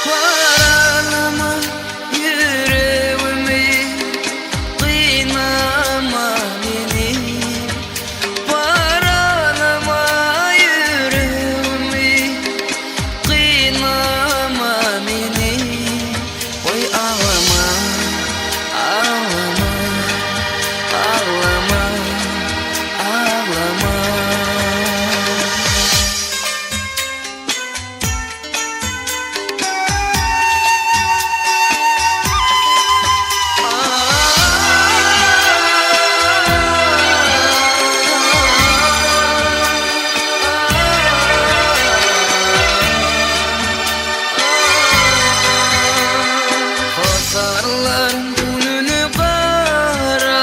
Paralama ýüregimi, gynama meni. Paralama ýüregimi, gynama meni. Goý aglama, aglama, aglama, aglama. Hossarlar gününi gara,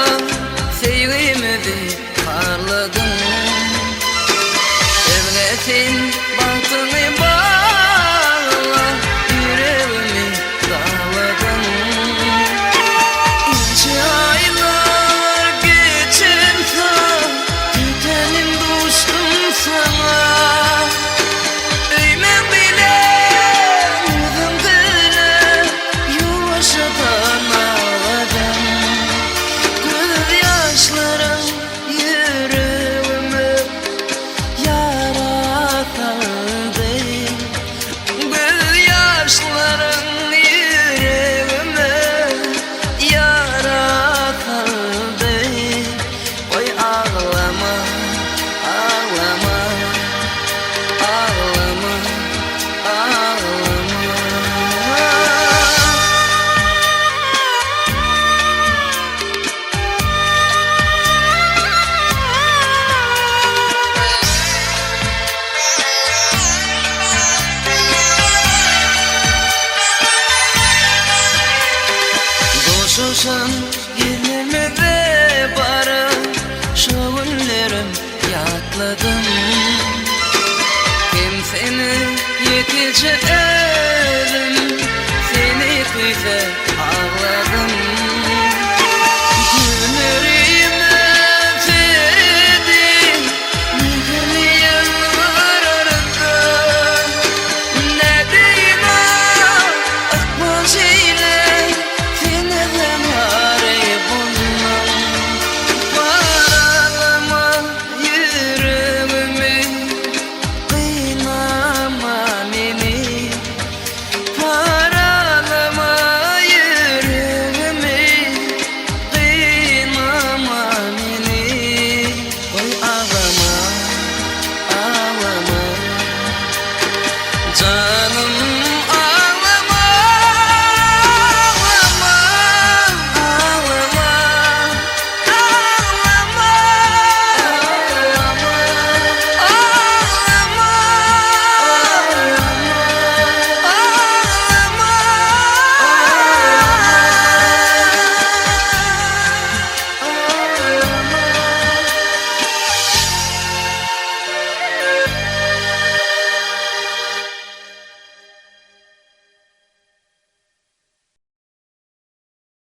Söýgimizi parladyň. Özge sen bagtyňy bagla, Ýüregimi dagladyň. Inçe aýlar geçensoň, Tütenim duşdum saňa. Öýmem bilen ýüzüm güle, Ýuwaşjadan agladym. Gözýaşlarym ýüregime ýara saldy. Gözýaşlaryň ýüregime ýara saldy. Goý aglama, aglama, aglama, aglama. Duşuşan ýerlerimize baryp, şo günlerim ýatladym. Hem seni ýekeje.